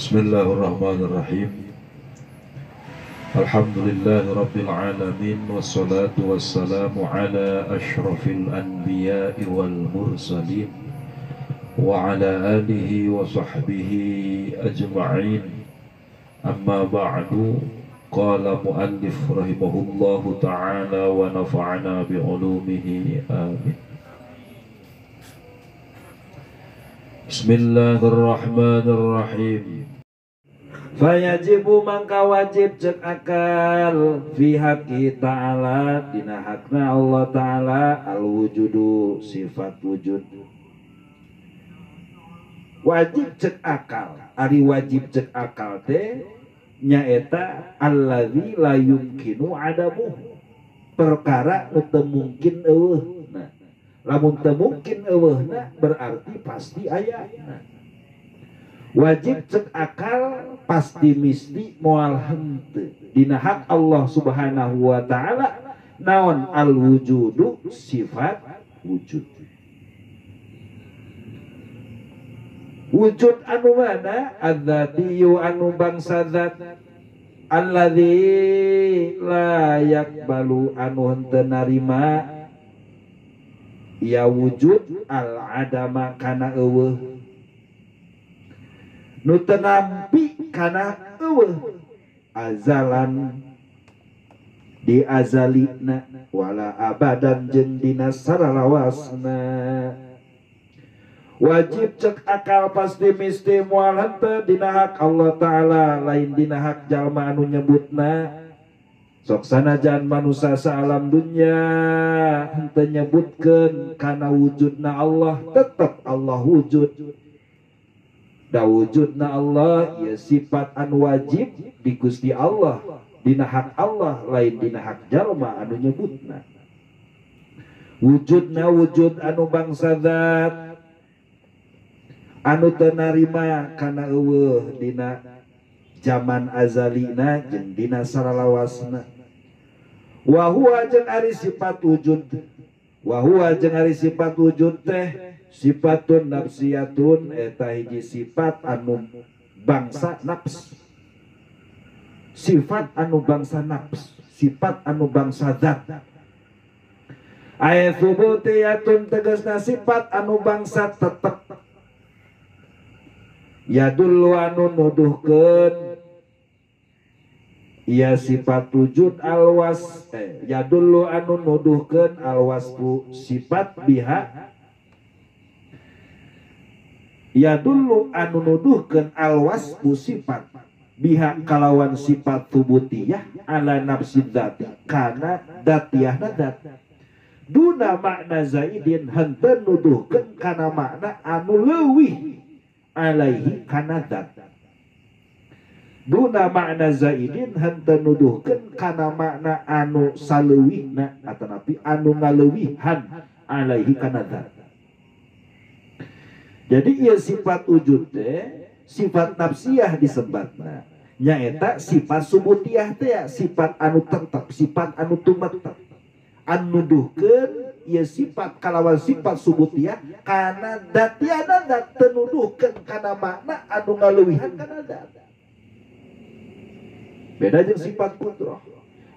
Bismillahirrahmanirrahim. Alhamdulillahi rabbil alamin, wassalatu wassalamu ala asyrafil anbiya'i wal mursalin wa ala alihi wa sahbihi ajma'in. Amma ba'du. Qala muallif rahimahullahu ta'ala wa nafa'ana bi'ulumihi, amin. Bismillahirrahmanirrahim. Fayajibu mangka wajib cek akal fi haqqi ta'ala dina hakna Allah ta'ala al wujudu sifat wujud. Wajib cek akal, ari wajib cek akal teh nyaeta allazi la yumkinu adamuhu, perkara nu teu mungkin eueuhna. Lamun teu mungkin eueuhna berarti pasti aya. Nah, wajib cek akal pasti misti moal henteu dina hak Allah Subhanahu wa taala naon al wujudu sifat wujud. Wujud anu mana adzatiyu anu bangsa zat alladzi la yakbalu anu henteu narima ya wujud al adama kana eueuh, nu teu nampi kana eueuh azalan di azalina wala abadan jeung dina saralawasna. Wajib cek akal pasti misti moal henteu dina hak Allah ta'ala lain dina hak jalma anu nyebutna. Sok sanajan manusia saalam dunya henteu nyebutkeun kana wujudna Allah, tetep Allah wujud. Da wujudna Allah ya sifat anu wajib di Gusti Allah dina hak Allah lain dina hak jalma anu nyebutna. Wujudna wujud anu bangsa zat anu teu narima kana eueuh dina zaman azalina jeung dina saralawasna. Wa huwa jeung ari sifat wujud, wa huwa jeung ari sifat wujud teh sifatun nafsiyatun eta hiji sifat anu bangsa nafs, sifat anu bangsa nafs, sifat anu bangsa zat. Aya thubutiyatun tegasna sifat anu bangsa tetep. Yadullu anu nuduhkeun ya sifat wujud alwas, yadullu anu nuduhkeun alwasfu sifat biha, yadullu anu nuduhkeun alwasfu sifat biha kalawan sifat thubutiyah ala nafsi dzati kana dzatiyahna dzat duna makna zaidin henteu nuduhkeun kana makna anu leuwih alaihi kana dzat. Duna makna zaidin henteu nuduhkeun kana makna anu saleuwihna atanapi anu ngaleuwihan alaihi kana dzat. Jadi ieu sifat wujud teh sifat nafsiyah disebatna nyaeta sifat subutiyah teh sifat anu tetep, sifat anu tumetep, anu nuduhkeun ieu sifat kalawan sifat subutiyah kana dzatiana dzat teu nuduhkeun kana makna anu ngaleuwihan kana dzat. Beda jeung sifat kudrah.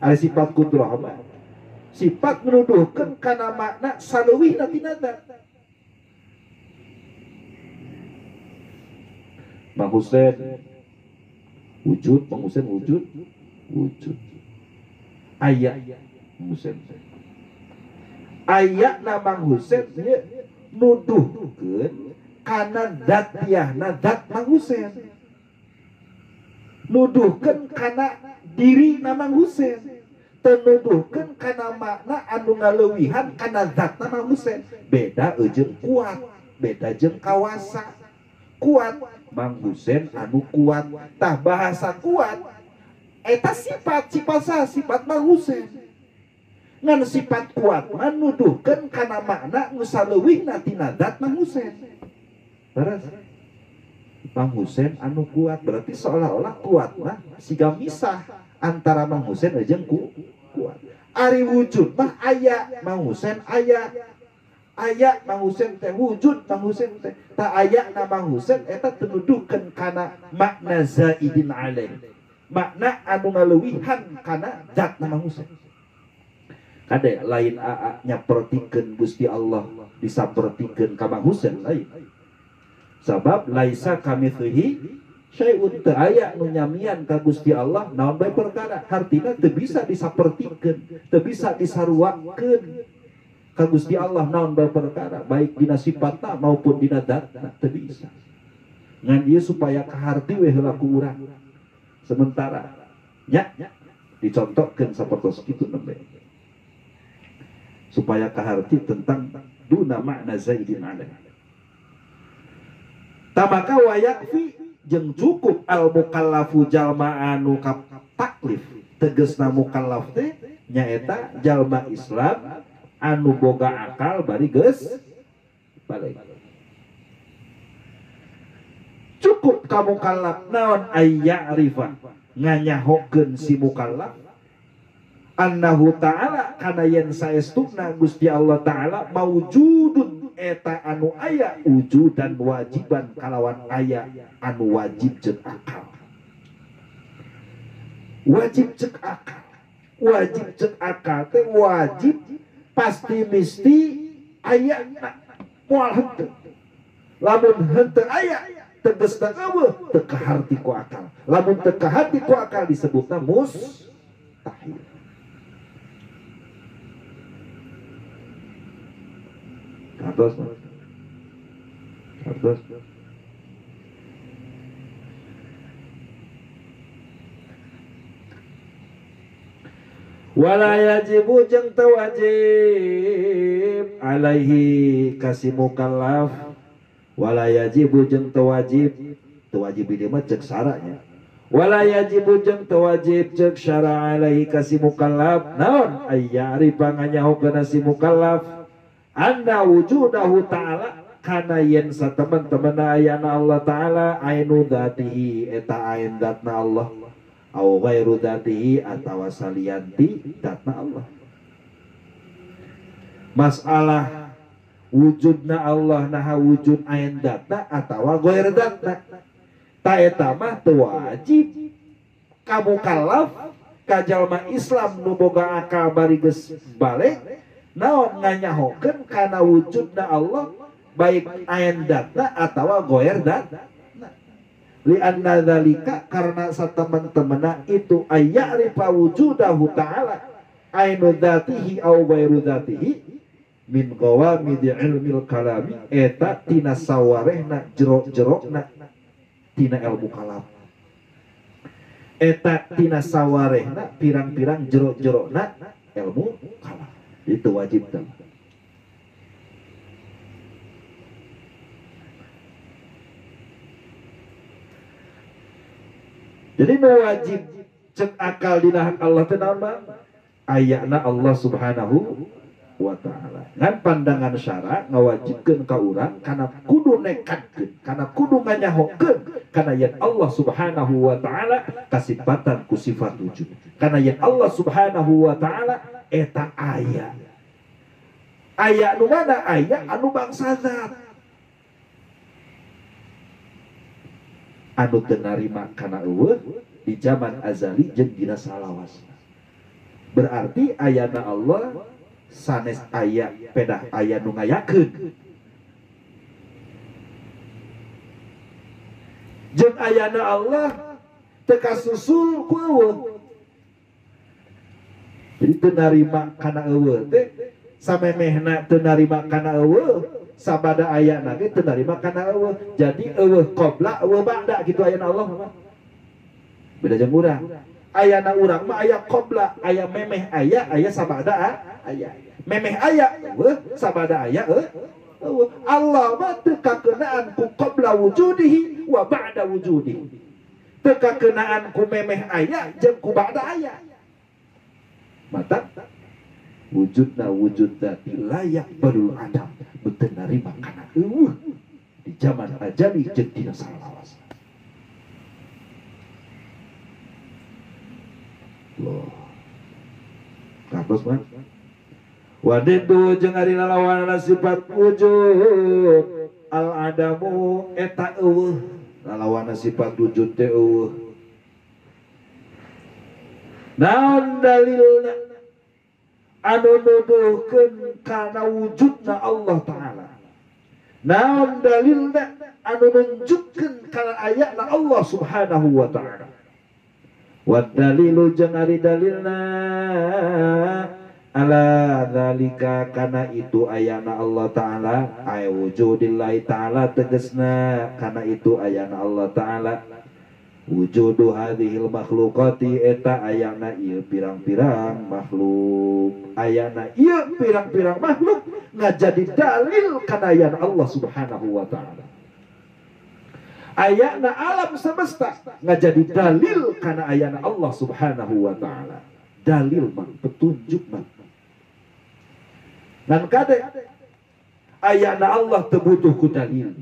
Ari sifat kudrah mah sifat nuduhkeun kana makna saleuwihna tina dzat. Bang Husen wujud, Bang Husen wujud, wujud. Aya Bang Husen. Aya na Bang Husen ieu nuduhkeun kana dzatiyahna dzat Bang Husen. Nuduhkeun kana diri na Bang Husen. Teu nuduhkeun kana makna anu ngaleuwihan kana zatna Bang Husen. Beda jeung kuat, beda jeung kawasa. Kuat Mang Husen anu kuat, tah bahasa kuat eta sifat, sifat sah, sifat Mang Husen. Ngan sifat kuat mah nuduhkeun kana makna nu saleuwihna tina zat Mang Husen. Beres. Mang Husen anu kuat berarti seolah-olah kuat mah siga misah antara Mang Husen jeung kuat. Ari wujud mah aya, Mang Husen aya. Aya Mang Husen teh wujud Mang Husen teh. Ta aya na Mang Husen eta teu nuduhkeun kana makna zaidin alaih. Makna anu ngaleuwihan kana zatna Mang Husen. Kade lain aa nyapertikeun Gusti Allah disapertikeun ka Mang Husen lain. Sabab laisa kamitslihi syai'un teu aya nu nyamian ka Gusti Allah naon bae perkara. Hartina teu bisa disapertikeun, teu bisa disaruakeun ka Gusti Allah naon bae perkara, baik dina sifatna maupun dina zatna teu bisa. Ngan ieu supaya kaharti we heula ku urang. Sementara nya dicontohkeun sapertos kitu nembe. Supaya kaharti tentang duna makna zaidin alaih. Tamaka wayakfi jeung cukup al mukallafu jalma anu taklif. Tegesna mukallaf teh nyaeta jalma Islam anu boga akal bari geus balig. Cukup ka mukallaf naon ayya'rifa nganyahokeun si mukallaf annahu ta'ala kana yen saestuna Gusti Allah ta'ala maujudun eta anu aya wujudan wajiban kalawan aya anu wajib jeung akal. Wajib jeung akal. Wajib jeung akal teh wajib pasti mesti aya moal henteu. Lamun henteu aya tegasna eueuh teu kaharti ku akal. Lamun teu kaharti ku akal disebutna mustahil. Kartos, kartos. Wala yajibu jeung teu wajib alaihi kasi mukallaf. Wala yajibu jeung teu wajib ieu mah ceuk syaranya. Wala yajibu jeung teu wajib ceuk syara alaihi kasi mukallaf naon ayya'rifa nganyahokeun si mukallaf anna wujudahu ta'ala kana yen satemen-temen ayana Allah ta'ala ainu dzatihi eta ain zatna Allah au ghairu dzatihi atawa salianti zatna Allah. Masalah wujudna Allah naha wujud ain zatna atawa ghair zatna ta eta mah teu wajib ka mukallaf ka jalma Islam nu boga akal bari geus balig naon nganyahokeun kana wujudna Allah baik ain datna atawa goer datna. Li anna dzalika karena satemen-temena itu ayya'rifa wujudahu ta'ala ainu dzatihi au ghairu dzatihi min qawamidi ilmil kalami eta tina sawarehna jero-jerona tina ilmu kalam. Eta tina sawarehna pirang-pirang jero-jerona ilmu kalam. Itu wajib teman. Jadi nu wajib cek akal dina hak Allah teh naon mah? Ayana Allah Subhanahu wa ta'ala. Ngan pandangan syara ngawajibkeun ka urang kana kudu nekatkeun, kana kudu nganyahokeun kana yen Allah Subhanahu wa ta'ala kasipatan ku sifat wujud. Kana yen Allah Subhanahu wa ta'ala eta aya. Aya nu mana? Aya anu bangsa zat. Anu teu narima kana eueuh di zaman azali jeung dina salawasna. Berarti ayana Allah sanes aya pedah aya nu ngayakeun. Jeung ayana Allah teu kasusul ku eueuh. Jadi teu narima kana eueuh teh samemehna teu narima kana eueuh, sabada ayana ge teu narima kana eueuh. Jadi eueuh qabla eueuh ba'da gitu ayana Allah mah. Beda jeung urang. Ayana urang mah aya qabla, aya memeh aya, aya sabada aya. Memeh aya eueuh, sabada aya eueuh. Allah mah teu kakeunaan ku qabla wujudihi wa ba'da wujudihi. Teu kakeunaan ku memeh aya jeung ku ba'da aya. Mata wujudna wujud dzati layak badul adam beuteun narima kana eueuh di zaman ajali jeung dina salawasna. Loh. Kartos mah. Wadidu jeung ari lalawanana sifat wujud al adamu eta eueuh lalawana sifat wujud teh eueuh. Naon dalilna anu nuduhkeun kana wujudna Allah Ta'ala? Naon dalilna anu nunjukkeun kana ayatna Allah Subhanahu wa Ta'ala? Wa dalilu jeung ari dalilna ala dzalika kana itu ayana Allah Ta'ala ay wujudillahi Ta'ala tegesna kana itu ayana Allah Ta'ala wujudu hadhil makhluqati eta ayana ieu pirang-pirang makhluk ayana ieu pirang-pirang makhluk ngajadi dalil kana ayana Allah Subhanahu wa Ta'ala ayana alam semesta ngajadi dalil kana ayana Allah Subhanahu wa Ta'ala. Dalil mah petunjuk mah dan kade ayana Allah teu butuh ku dalil.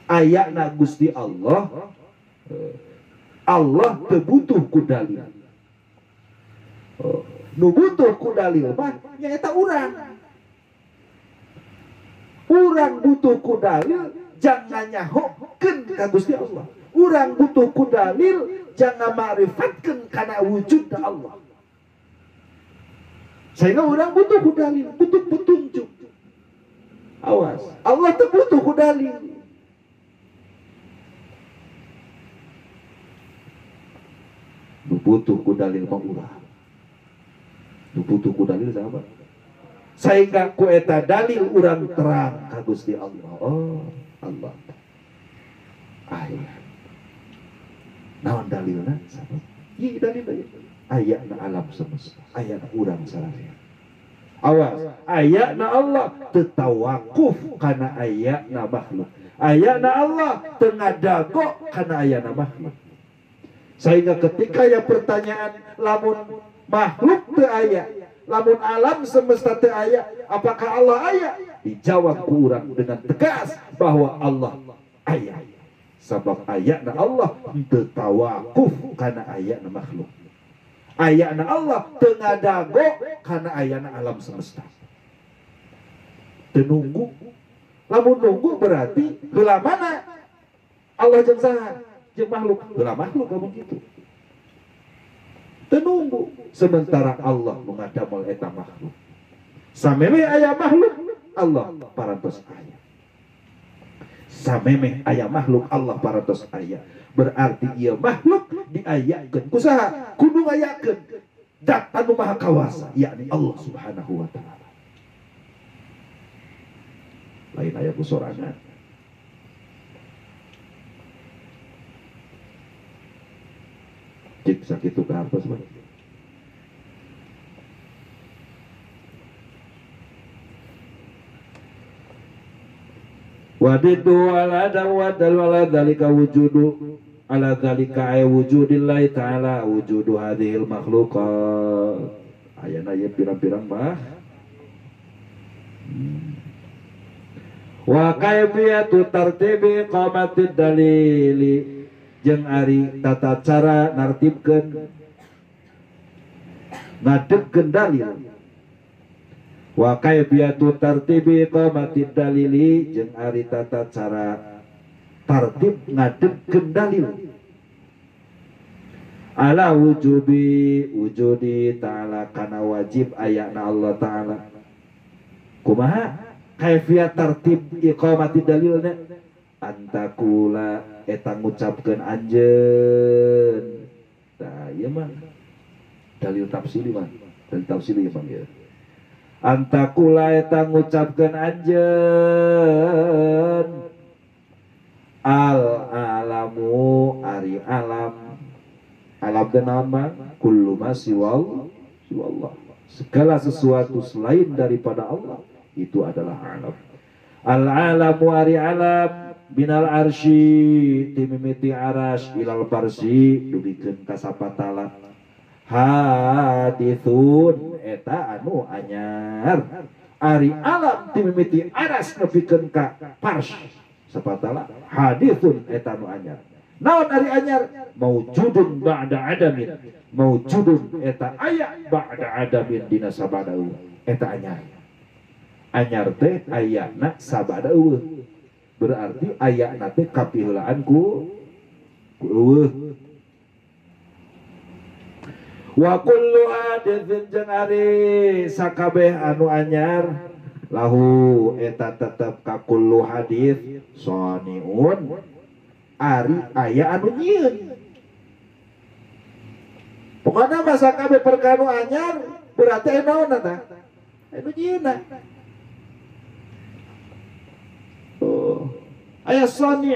Ayana Gusti Allah, Allah teu butuh ku dalil. Nu butuh ku dalil mah nyaeta urang. Urang butuh ku dalil jangan nyahokeun ka Gusti Allah. Urang butuh ku dalil jangan ma'rifatkeun kana wujudna Allah. Sehingga orang butuh ku dalil, butuh petunjuk. Awas, Allah teu butuh ku dalil. Nu butuh ku dalil mah urang. Nu butuh ku dalil sahabat. Sehingga ku eta dalil urang terang ka Gusti Allah. Oh, Allah. Aya. Naon dalilna sahabat? Ieu dalilna. Ayana alam semesta, ayana urang sararea. Awas, ayana Allah teu tawakuf kana ayana makhluk. Ayana Allah teu ngadago kana ayana makhluk. Sehingga ketika ya pertanyaan lamun makhluk teu aya, lamun alam semesta teu aya, apakah Allah aya? Dijawab ku urang dengan tegas bahwa Allah aya. Sabab ayana Allah teu tawakuf kana ayana makhluk. Ayana Allah teu ngadago kana ayana alam semesta. Teu nunggu. Lamun nunggu berarti heula mana? Allah jeung saha? Jeung makhluk. Heula makhluk lamun kitu. Teu nunggu. Sementara Allah nu ngadamel eta makhluk. Samemeh aya makhluk, Allah parantos aya. Samemeh aya makhluk, Allah parantos aya. Berarti ieu makhluk diayakeun ku saha? Kudu ngayakeun zat anu maha kawasa, yakni Allah Subhanahu wa Ta'ala. Lain aya ku sorangan. Cik sakitu ka hartos mah. Wadidu ala dawadal wala dzalika wujudu ala dzalika ay wujudillahi ta'ala wujudu hadhil makhluqat. Ayana ieu pirang-pirang mah. Wa kaifiyatu tartibi qamatid dalili jeung ari tata cara nartibkeun ngadegkeun dalil. Wa kaifiyatu tartibi qamatid dalili jeung ari tata cara tartib ngadegkeun dalil ala wujubi wujudi ta'ala kana wajib ayana Allah Ta'ala. Kumaha kaifiyat tartib iqamati dalilna? Antakula eta ngucapkeun anjeun. Tah ieu mah dalil tafsili mah, dalil tafsili mah ieu. Antakula eta ngucapkeun anjeun al alamu ari alam. Alam teh naon mah? Kullu ma siwal siwallah. Segala sesuatu selain daripada Allah itu adalah alam. Al alamu ari alam binal arsy timimiti aras ilal parsi dugikeun ka sapatala. Hadithun eta anu anyar. Ari alam timimiti aras nepikeun ka pars sapatala hadithun eta anu anyar. Naon ari anyar? Maujudun ba'da adamin. Maujudun eta aya ba'da adamin dina sabada eueuh. Eta anyar. Anyar teh ayana sabada eueuh. Berarti ayana teh kapiheulaan ku eueuh. Wa kullu haditsin jeung ari sakabeh anu anyar lahu eta tetep ka kullu hadits saniun ari aya anu nyieun. Pokona masa kabeh perkara nu anyar berarti aya naon eta? Anu nyieunna. Oh, aya sani.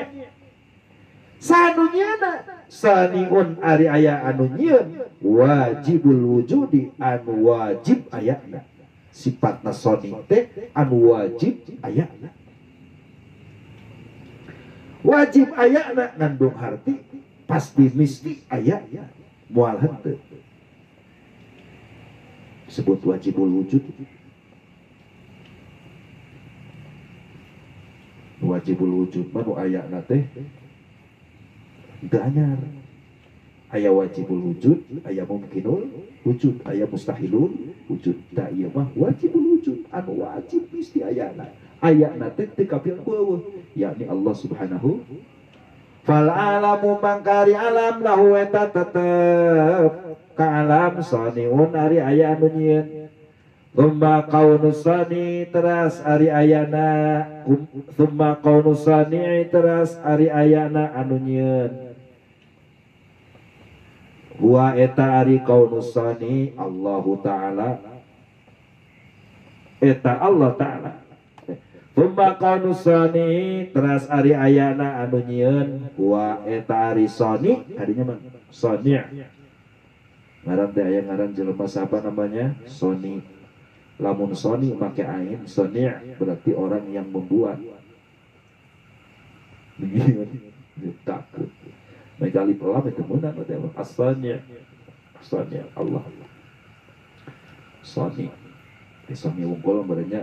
Sanu nyieunna saniun ari aya anu nyieun wajibul wujudi anu wajib ayana. Sifatna sani teh anu wajib ayana. Wajib ayana ngandung harti pasti misti aya moal henteu. Sebut wajibul wujud. Wajibul wujud mah nu ayana teh teu anyar. Aya wajibul wujud, aya mungkinul wujud, aya mustahilul wujud. Da ieu mah wajibul wujud anu wajib misti ayana. Ayana teh teu kapil ku eueuh, yakni Allah Subhanahu. Fal alamu mangkari alam lahu eta tetep ka alam saniun ari aya anu nyieun. Tsumma kaunu sani teras ari ayana, tsumma kaunu sani teras ari ayana anu nyieun. Huwa eta ari kaunu sani Allahu ta'ala, eta Allah ta'ala. Tsumma kaunu sani teras ari ayana anu nyieun, huwa eta ari sani kadinya mah sani. Ngaran teh aya ngaran jelema siapa namanya? Soni. Lamun soni make ain, sani berarti orang yang membuat. Nyieun takut. Mereka alif lam itu menang as-sani. As-sani Allah. Sani. Sani wungkul berarti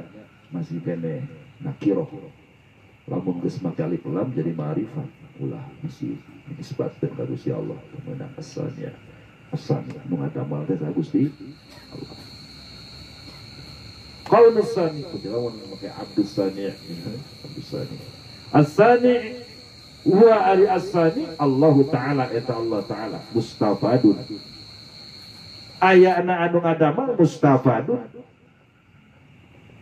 masih kene nakiroh. Lamun geus make alif lam jadi ma'rifat. Ulah bisi dinisbatkeun ka Gusti Allah menang as-sani. As-sani nu ngadamal teh Gusti Allah. Qaulus sani lamun make abdus sani, abdus sani. As-sani huwa ari as-sani Allahu ta'ala eta Allah ta'ala mustafadun. Ayana anu ngadamal mustafadun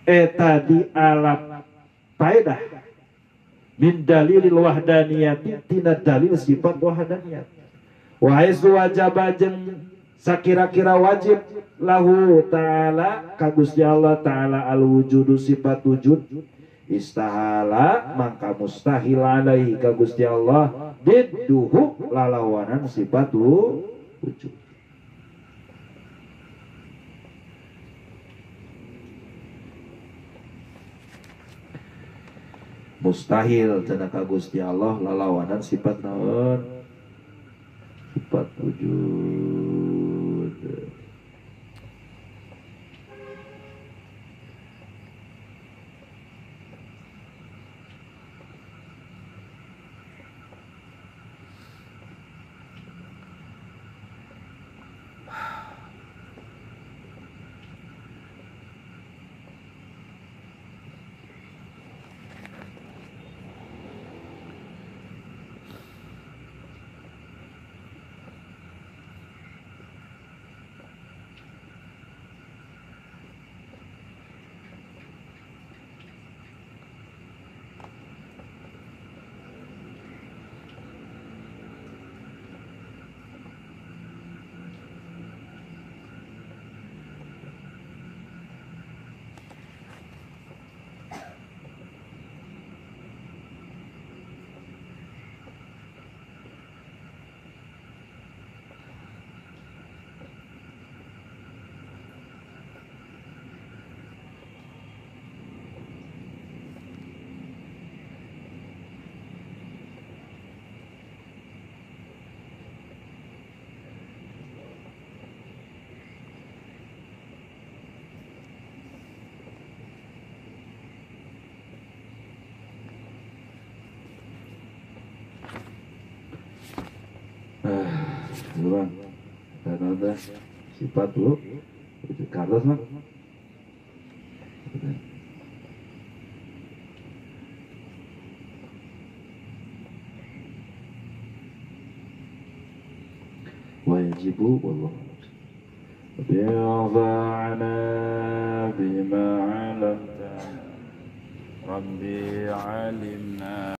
eta di alam faedah min dalilil wahdaniyati tina dalil sifat wahdaniyat. Wa haitsu wajaba jeung sakira-kira wajib lahu ta'ala ka Gusti Allah ta'ala al wujudu sifat wujud istahala mangka mustahil alaihi ka Gusti Allah didduhu lalawanan sifat wujud. Mustahil cenah ka Gusti Allah lalawanan sifat naon? Sifat wujud. Bang. Dan ada sifat wujud kartos mah. Wajibu wallahu انفعنا بما علمتنا ربي علمنا.